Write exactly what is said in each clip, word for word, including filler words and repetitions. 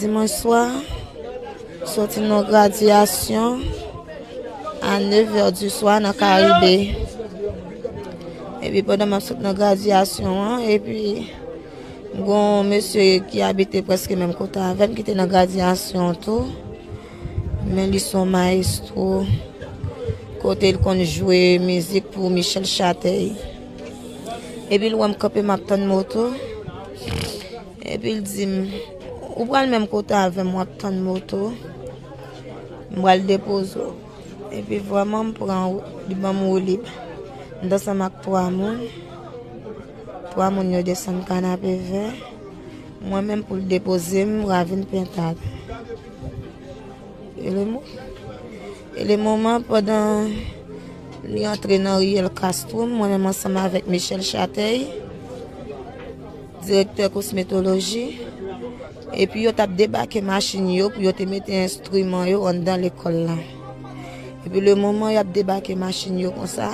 Dimanch swa, soti nan gradyasyon a nèf è di swa nan Karibe. Epi pandan m ap sot nan gradyasyon an, epi m gon mesye ki abite prèske menm kote avè m ki te nan gradyasyon an tou. Men li se yon mayestwo, kote l konn jwe mizik pou Michel Chatèy. Epi l wè m kanpe, m ap tann moto. Epi l di m, "Ou pral menm kote avè m, w ap tann moto. M pral depoze w." Epi vrèman, m pran, li ban m woulib. M t ansanm ak twa moun. Twa moun yo desann Kanapevè. Mwen menm pou l depoze m, Ravin Pentad. E le mo-, e le moman, pandan li antre nan riyèl Castrum, mwen menm ansanm avèk Michel Chatèy, direktè kosmetoloji, epi yo t ap debake machin yo pou yo te mete enstriman yo anndan lekòl la. Epi le moman y ap debake machin yo konsa,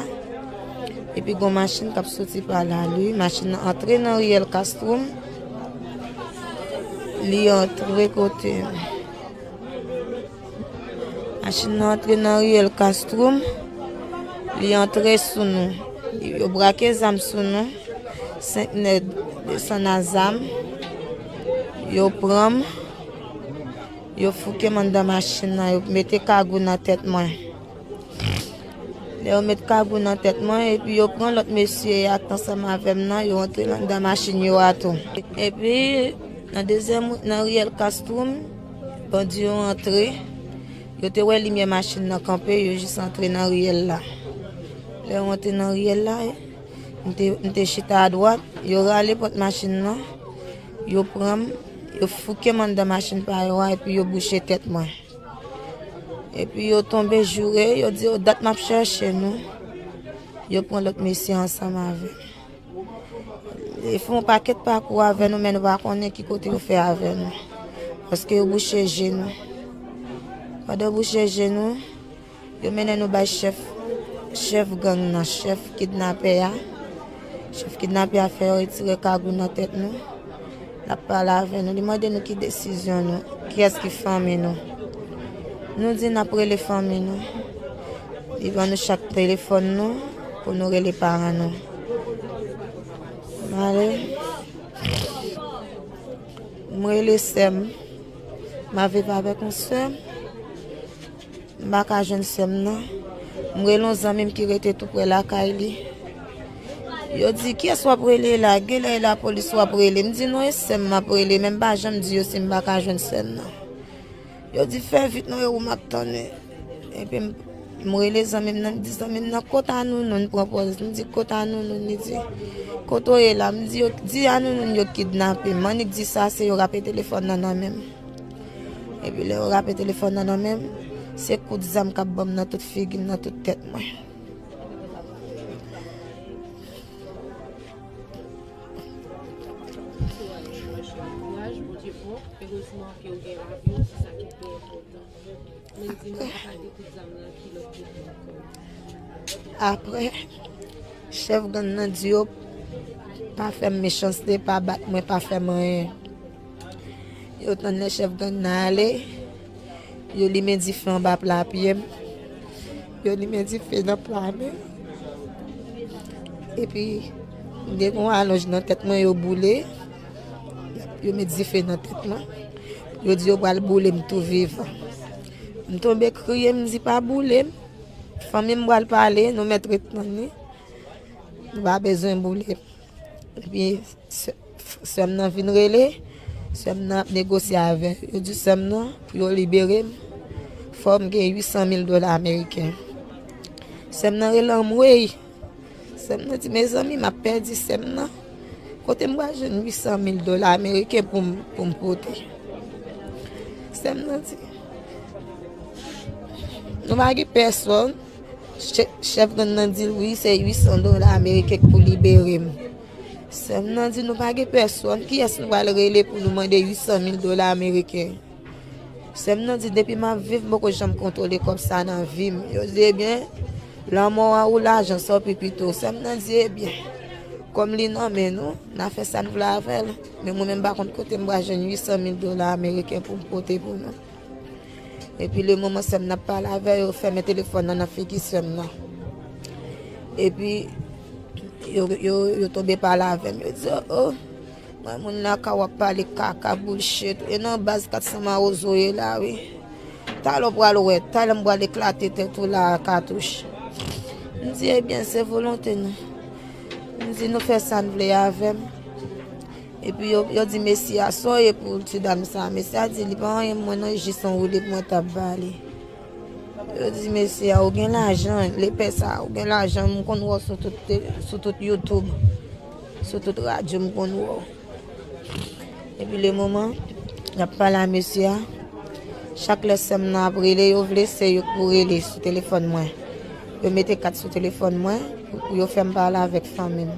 epi gon machin k ap soti pa la, li, machin nan antre nan riyèl Castrum, li antre kote. Machin nan antre nan riyèl Castrum, li antre sou nou. Yo brake zam sou nou. Senk nèg desann a zam. Yo pran m, yo fouke m anndan machin nan, yo mete kagou nan tèt mwen. Lè yo met kagou nan tèt mwen, epi yo pran lòt mesye a k t ansanm avè m nan, yo antre anndan machin yo a tou. Epi, nan dezyèm, nan riyèl Castrum, bandi yo antre. Yo te wè limyè machin nan kanpe, yo jis antre nan riyèl la. Lè yo antre nan riyèl la, m te, m te chita adwat, yo rale pòt machin nan, yo pran m, yo fouke m anndan machin pa yo a, epi yo bouche tèt mwen. Epi yo tonbe joure, yo di yo dat m ap chèche nou. Yo pran lòt mesye ansanm avè m. Yo fè yon pakèt pakou avè nou, men nou pa konnen ki kote yo fè avè nou. Paske yo bouche je nou. Pandan yo bouche je nou, yo mennen nou bay chèf, chèf gang nan, chèf kidnapè a. Chèf kidnapè a fè yo retire kagou nan tèt nou. L ap pale avè nou. Li mande nou ki desizyon nou, kiyès ki fanmi nou. Nou di n ap rele fanmi nou. Li ban nou chak telefòn nou pou nou rele paran nou. M ale. M rele sè m. M ap viv avèk yon sè m. M pa ka jwenn sè m nan. M rele yon zanmi m ki rete tou prè lakay li. Yo di, "Kiyès w ap rele la? Genlè e lapolis w ap rele." M di, "Non, e sè m m ap rele, men m pa janm di yo si m pa ka jwenn sè m nan." Yo di, "Fè vit non, e ou m ap tann." Epi m, m rele zanmi m nan, m di, "Zanmi m nan, kot a Nounoun?" Pran pòz, m di, "Kot a Nounoun?" Li di, "Kote w ye la?" M di, "Yo, di a Nounoun yo kidnape m." M annik di sa, se yo rape telefòn nan nan men m. Epi lè yo rape telefòn nan nan men m, se kout zam k ap ban m nan tout figi m, nan tout tèt mwen. Kouraj, Bondye bon. Erezman ke w gen lavi w, se sa ki pi enpòtan. Men di nou, apa de kout zam nan, ki lòt kote ankò? Apre, chèf gang nan di yo pa fè m mechanste, pa bat mwen, pa fè m anyen. Yo tann lè chèf gang nan ale, yo limen dife anba pla pye m. Yo limen dife nan pla men m. Epi, m gen yon alonj nan tèt mwen, yo boule. Yo met dife nan tèt mwen. Yo di yo pral boule m tou vivan. M tonbe kriye, m di, "Pa boule m. Fanmi m pral pale, nou mèt ret tann li. Nou pa bezwen boule m." Epi, sè, sè m nan vin rele, sè m nan ap negosye avè yo. Yo di sè m nan, pou yo libere m, fò m gen uit san mil dola ameriken. Sè m nan rele anmwey. Sè m nan di, "Mezanmi, m ap pèdi sè m nan. Kote m pral jwenn uit san mil dola ameriken pou m, pou m pote?" Sè m nan di, "Nou pa gen pèsonn." Chè-, chèf gang nan di l, "Wi, se uit san dola ameriken k pou libere m." Sè m nan di, "Nou pa gen pèsonn. Kiyès nou pral rele pou nou mande uit san mil dola ameriken?" Sè m nan di, "Depi m ap viv, m poko janm kontwole kòb sa nan vi m." Yo di, "Ebyen, lanmò a ou lajan sa w pi pito." Sè m nan di, "Ebyen, Kòm li nan men nou, n a fè sa n vle avè l. Men mwen menm, m pa konn kote m pral jwenn uit san mil dola ameriken pou m pote pou nou. Epi le moman sè m nan ap pale avè yo, fèmen telefòn nan nan figi sè m nan. Epi yo, yo, yo tonbe pale avè m. Yo di, "Oh, oh, mwen moun lakay w ap pale kaka, bullshit. E nan baz kat san mawozo ye la, wi. Talè w pral wè, talè m pral eklate tèt ou la a katouch." M di, "Ebyen, se volonte nou." M di, "Nou fè sa n vle avè m." Epi yo, yo di mesye a, "Sa w ye pou ti dam sa a?" Mesye a di, "Li pa anyen mwen non, jis yon woulib mwen t ap ba li." Yo di mesye a, "Ou gen lajan, lepè sa a, ou gen lajan, m konn wè w sou tout te-, sou tout YouTube, sou tout radyo, m konn wè w." Epi le moman y ap pale a mesye a, chak lè sè m nan ap rele, yo vle se yo k pou rele sou telefòn mwen. Yo mete kat sou telefòn mwen pou, pou yo fè m pale avèk fanmi m.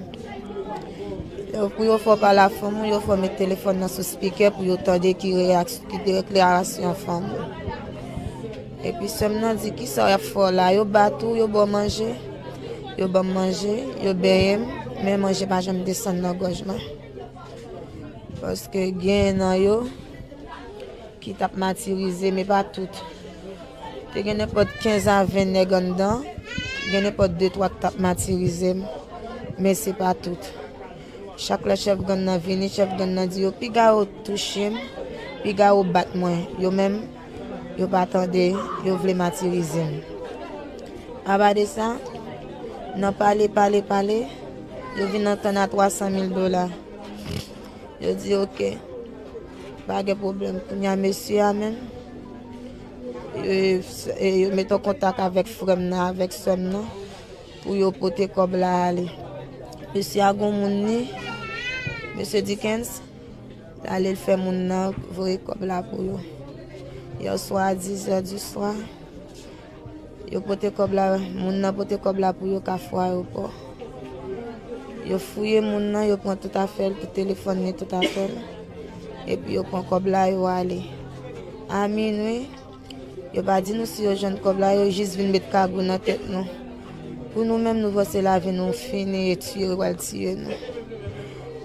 Lè pou yo fè w pale a fanmi w, yo fè w met telefòn nan sou spikè pou yo tande ki reyaksyon, ki deklarasyon fanmi w. Epi sè m nan di, "Kisa y ap fè w la? Yo bat ou, yo ba w manje?" Yo ban m manje, yo benyen m, men manje pa janm desann nan gòj mwen. Paske gen nan yo ki t ap matirize, men pa tout. Te gen nenpòt kenz a ven nèg anndan, gen nenpòt de twa ki t ap matirize m, men se pa tout. Chak lè chèf gang nan vini, chèf gang nan di yo, "Piga yo touche m, piga yo bat mwen." Yo menm, yo pa tande, yo vle matirize m. Apa de sa, nan pale, pale, pale, yo vin antann a twa san mil dola. Yo di, "Oke, pa gen pwoblèm." Kounye a, mesye a menm, e, e, yo mete w kontak avèk frè m nan, avèk sè m nan, pou yo pote kòb la ale. Mesye a gon moun li, mesye Dickens, l ale l fè moun nan voye kòb la pou yo. Yè swa a dizè di swa, yo pote kòb la, moun nan pote kòb la pou yo Kafou Ayewopò. Yo fouye moun nan, yo pran tout afè l, tout telefòn li, tout afè l. Epi yo pran kòb la, yo ale. A minwi, yo pa di nou si yo jwenn kòb la, yo jis vin met kagou nan tèt nou. Pou nou menm, nou panse lavi nou fini e tiye yo pral tiye nou.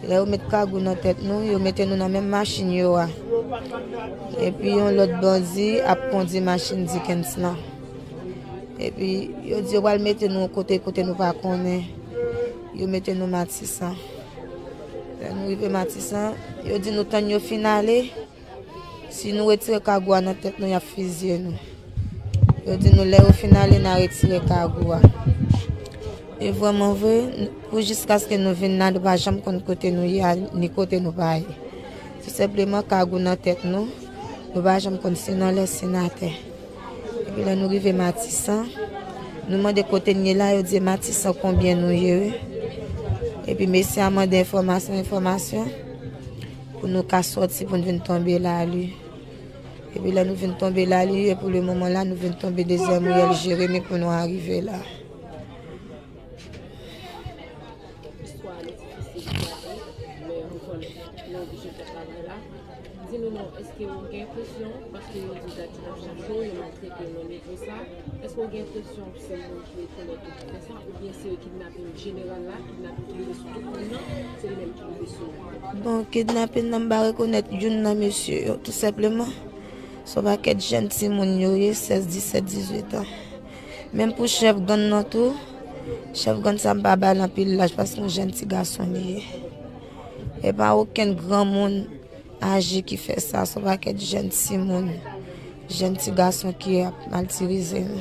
Lè yo met kagou nan tèt nou, yo mete nou nan menm machin yo a. Epi yon lòt bandi ap kondi machin Dickens lan. Epi yo di yo pral mete nou yon kote, kote nou pa konnen. Yo mete nou Matisan. Lè nou rive Matisan, yo di nou tann yo fin ale. Si nou retire kagou a nan tèt nou, y ap fizye nou. Yo di nou lè yo fin ale, n a retire kagou a. E vrèman vre, n-, pou jiskaske nou vin la, nou pa janm konn kote nou ye a, ni kote nou pa ye. Tou senpleman, kagou nan tèt nou, nou pa janm konn si n anlè, si n atè. Epi lè nou rive Matisan, nou mande kote n ye la, yo di Matisan konbyen nou ye, wi. Epi mesye a mande enfòmasyon, enfòmasyon, pou nou ka sòti, pou n vin tonbe Lali. Epi lè nou vin tonbe Lali, e pou le moman la, nou vin tonbe dezyèm riyèl Jeremi pou nou arive la. Istwa li difisil pou nou, men nou konn nou oblije fè travay la. Di nou non, èske ou gen enpresyon, paske yo di dat yo ap chache w, yo maltrete w nan nivo sa, èske ou gen enpresyon se moun ki rekonèt yo ki fè sa, oubyen se kidnapin jeneral la, kidnapin ki rive sou tout moun nan, se li menm ki rive sou ou? Bon, kidnapin nan, m pa rekonèt youn nan mesye yo, tou senpleman. Se yon pakèt jèn timoun yo ye, sèz, disèt, dizuit an. Menm pou chèf gang nan tou, chèf gang sa m pa ba l anpil laj paske yon jèn ti gason li ye. E pa okenn granmoun aje ki fè sa, se yon pakèt jèn timoun, jèn ti gason ki ap matirize nou.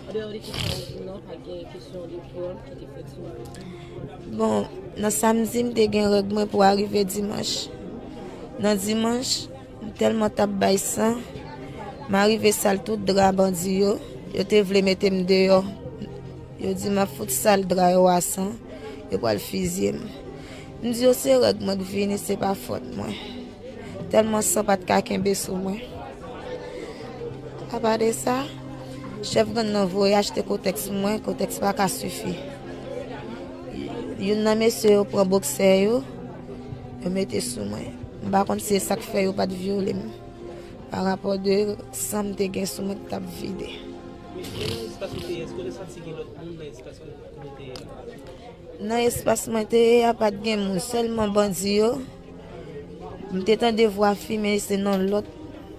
Andeyò de kesyon ou di non, pa gen kesyon de vyòl ki te fèt sou ou? Bon, nan samdi, m te gen règ mwen pou arive dimanch. Nan dimanch, m tèlman t ap bay san, m arive sal tout dra bandi yo. Yo te vle mete m deyò. Yo di m ap fout sal dra yo a san, yo pral fizye m. M di yo se règ mwen k vini, se pa fòt mwen. Tèlman san pa t ka kenbe sou mwen. Apa de sa, chèf gang nan voye achte kotèks pou mwen, kotèks pa ka sifi. Youn nan mesye yo pran boksè yo, yo mete sou mwen. M pa konn si se sa k fè yo pa t vyole m. Pa rapò de san m te gen sou mwen ki t ap vide. Men nan espas ou te ye, èske w te santi gen lòt moun nan espas kote w te ye a? Nan espas mwen te ye a, pa t gen moun, sèlman bandi yo. M te tande vwa fi, men se nan lòt,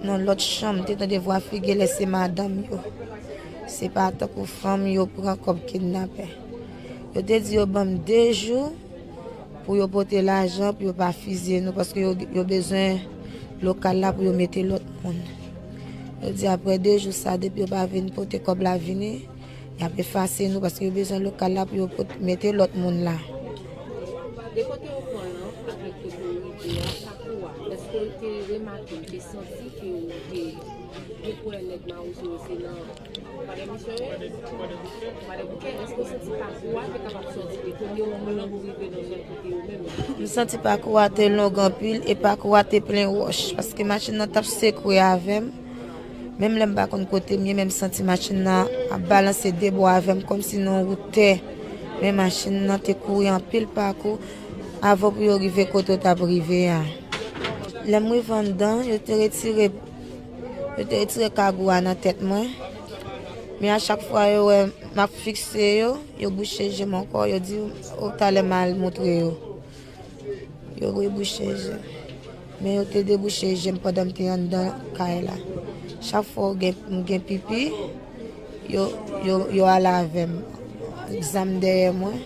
nan lòt chanm, m te tande vwa fi, genlè se madanm yo. Se pa tankou fanm yo pran kòm kidnapè. Yo te di yo ban m de jou pou yo pote lajan, pou yo pa fizye nou, paske yo, yo bezwen lokal la pou yo mete lòt moun. Yo di apre de jou sa, depi yo pa vin pote kòb la vini, y ap efase nou, paske yo bezwen lokal la pou yo pot-, mete lòt moun la. De kote yo pran l lan, avèk kote yo rive a, pakou a, èske w te remake, w te santi ke w te, gen pou wè nèg Mawozo yo se nan Madan Misyon yo? Madan Bouke, èske w santi pakou a te kapab sòti de kote yo pran pou rive nan zòn kote yo menm? M santi pakou a te long anpil e pakou a te plen wòch, paske machin nan t ap sekwe avè m. Menm lè m pa konn kote m ye, men m santi machin nan ap balanse de bò avè m, kòmsi nan wout tè. Men machin nan te kouri anpil pakou avan pou yo rive kote yo t ap rive a. Lè m rive anndan, yo te retire, yo te retire kagou a nan tèt mwen. Men a chak fwa yo wè m ap fikse yo, yo bouche je m ankò, yo di, "O, talè m al montre yo." Yo rebouche je m. Men yo te debouche je m pandan m te anndan kay la. Chak fwa w gen, m gen pipi, yo, yo, yo ale avè m. Zam dèyè mwen,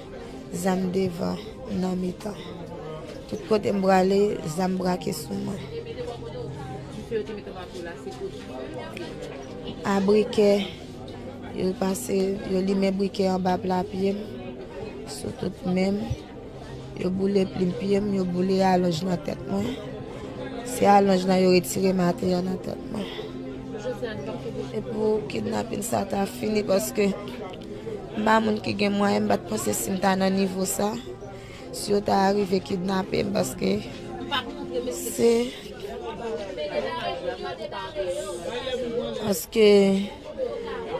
zam devan, nan mitan. Tout kote m prale, zam brake sou mwen. Dife yo te mete anba pye w la, se kote? A brikè, yo pase, yo limen brikè anba pla pye m, sou tout men m. Yo boule plim pye m, yo boule alonj nan tèt mwen. Se alonj lan yo retire m atè a nan tèt mwen. E pou kidnapin sa ta fini, paske m pa moun ki gen mwayen, m pa t panse si m ta nan nivo sa. Si yo ta rive kidnape m, paske se, paske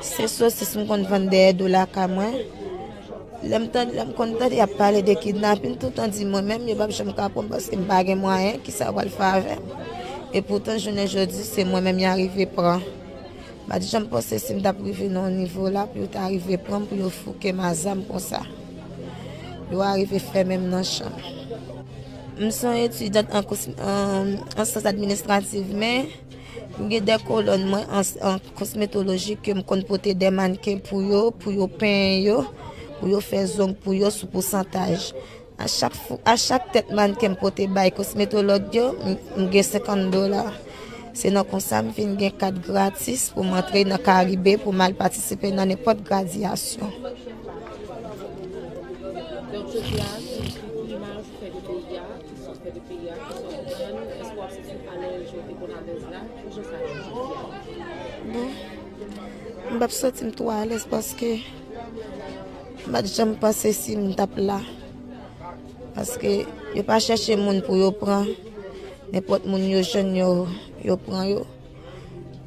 se sosis m konn vann dèyè do lakay mwen. Lè m tande, lè m konn tande y ap pale de kidnapin, toutan di mwen menm, yo p ap janm ka pran m paske m pa gen mwayen, kisa yo pral fè avè m? Epoutan, jounen jodi, se mwen menm y arive pran. M pa t janm panse si m t ap rive nan yon nivo la pou yo ta rive pran m, pou yo fouke m a zam konsa. Yo arive fèmen m nan chanm. M se yon etidyant an kous-, an, an syans administrativ, men m gen de kolòn mwen an, an kosmetoloji ke m konn pote de mannken pou yo, pou yo penyen yo, pou yo fè zong pou yo sou pousantaj. A chak fou, a chak tèt mannken m pote bay kosmetològ yo, m, m gen senkant dola. Se nan konsa m vin gen kat gratis pou m antre nan Karibe pou m al patisipe nan nenpòt gradyasyon. Donk, jodi a, ki, ki imaj ou fè de peyi a, ki sòs fè de peyi a, ki sòs ou jwenn, èske w ap santi w alèz jan w te konn alèz la? Ki jan sa ye jodi a? Bon, m p ap santi m twò alèz paske m pa t janm panse si m t ap la. Paske yo pa chèche moun pou yo pran. Nenpòt moun yo jwenn yo, yo pran yo.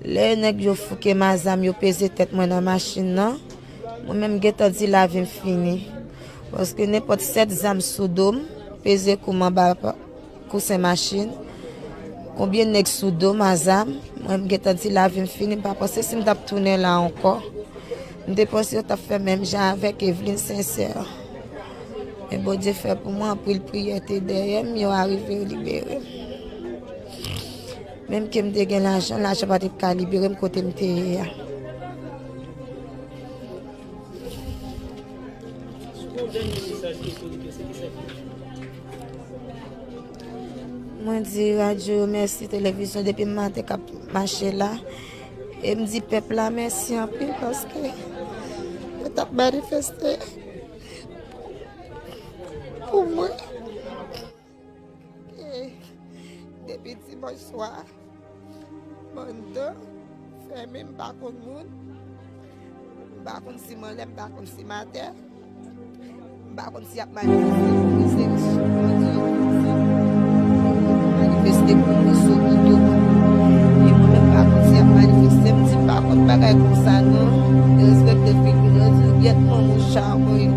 Lè nèg yo fouke m a zam, yo peze tèt mwen nan machin nan, mwen menm m gentan di lavi m fini. Paske nenpòt sèt zam sou do m, peze kou m anba pa-, kousen machin. Konbyen nèg sou do m a zam, mwen m gentan di lavi m fini, m pa panse si m t ap tounen la ankò. M te panse yo t ap fè menm jan avèk Evelyne Sincère. Men Bondye fè pou mwen, anpil priyè te dèyè m, yo arive libere m. Menm ke m te gen lajan, lajan pa t ka libere m kote m te ye a. Mwen di radyo yo mèsi, televizyon, depi m maten k ap mache la. E m di pèp la mèsi anpil paske yo t ap manifeste pou mwen. E depi dimanch swa, banda fèmen, m pa konn moun. M pa konn si m anlè, m pa konn si m atè. M pa konn si y ap manifeste pou mwen, se manifeste pou mwen sou moto. E mwen menm, m pa konn si y ap manifeste, m di m pa konn bagay konsa non. Derespekte figi m, yo di w gyèt manman w chawony.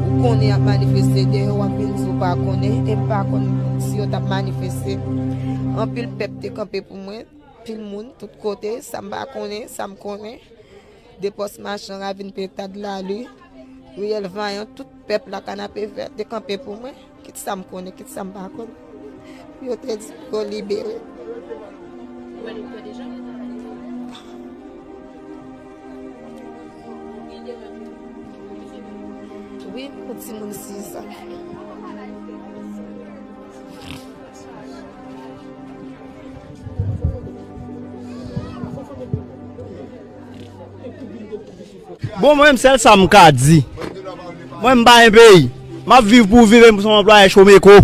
Ou konnen y ap manifeste dèyè w, w ap vin di w pa konnen. E m pa konn si yo t ap manifeste. Anpil pèp te kanpe pou mwen, anpil moun, tout kote, sa m pa konnen, sa m konnen. Depòs Machan, Ravin Pentad, Lali, Riyèl Vayan, tout pèp la, Kanapevè te kanpe pou mwen. Kit sa m konnen, kit sa m pa konnen. Yo te di pou yo libere. Wi, yon timoun sis an. Bon, mwen menm, sèl sa m ka di. Mwen, m pa gen peyi. M ap viv pou viv, e m se yon anplwaye Chomeco.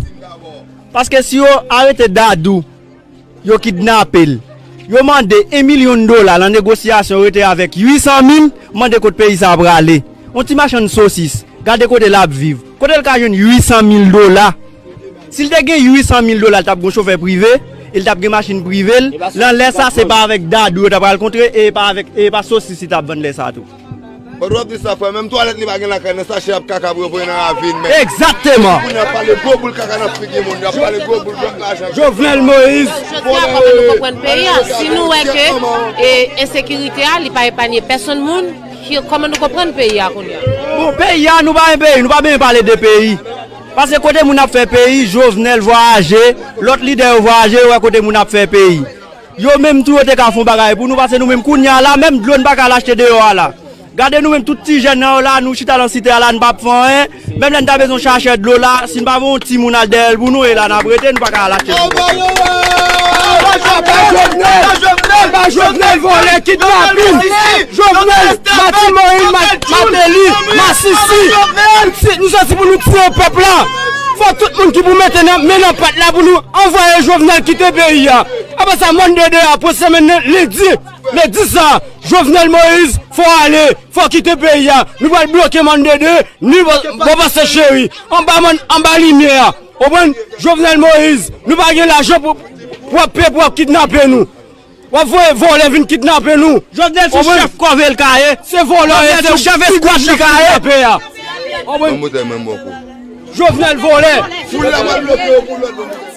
Paske si yo arete Dadou, yo kidnape l, yo mande en milyon dola nan negosyasyon, yo rete avèk uit san mil, mande kot peyi sa a prale. Yon ti machann sosis, gade kote l ap viv. Kote l ka jwenn uit san mil dola? Si l te gen uit san mil dola, l t ap gen yon chofè prive, e l t ap gen machin prive l. Nan lè sa, se pa avèk Dadou yo t ap pral kontre, e pa avèk, e pa sosis li t ap vann lè sa tou. But w ap di sa, frè, menm twalèt li pa gen lakay, nan sachè y ap kaka pou yo voye nan ravin, men. Egzakteman. Kounye a y ap pale gwo boul kaka nan figi moun, y ap pale gwo boul blòk lajan. Jovenel Moïse. Jodi a, kòman nou konprann peyi a? Si nou wè ke e, ensekirite a, li pa epanye pèsonn moun, ki, kòman nou konprann peyi a kounye a? Bon, peyi a, nou pa gen peyi, nou pa bezwen pale de peyi. Paske kote moun ap fè peyi, Jovenel vwayaje, lòt lidè yo vwayaje, yo wè kote moun ap fè peyi. Yo menm tou yo te ka fè yon bagay pou nou, paske nou menm kounye a la, menm dlo n pa ka al achte deyò a la. Gade nou menm tout ti jèn nan yo la, nou chita nan site a la, n p ap fè anyen. Menm lè n ta bezwen chache dlo la, si n pa voye yon timoun al dèyè l pou nou, e la n ap rete, nou pa ka al achte dlo. Jovenel, pa Jovenel vòlè, kidnapin. Jovenel, Martine Moïse, Martelly, masisi. Nou sòti pou nou tiye pèp la. Fò tout moun ki pou mete nan, men nan pat la pou nou anvoye Jovenel kite peyi a. Apre sa, Monday de a, pou semèn nan, lendi, lendi sa, Jovenel Moïse, fò ale, fò kite peyi a. Nou pral bloke Monday de, ni bò, bò pastè Cheri, anba, anba limyè a. Ou konprann? Jovenel Moïse, nou pa gen lajan pou, pou w ap peye pou w ap kidnape nou. W ap voye vòlè vin kidnape nou. Jovenel se chèf kòve l ka ye. Se vòlè, se chèf eskwad li ka ye. Menm bòkò. Jovenel vòlè. Foul la pral bloke yo pou lòt.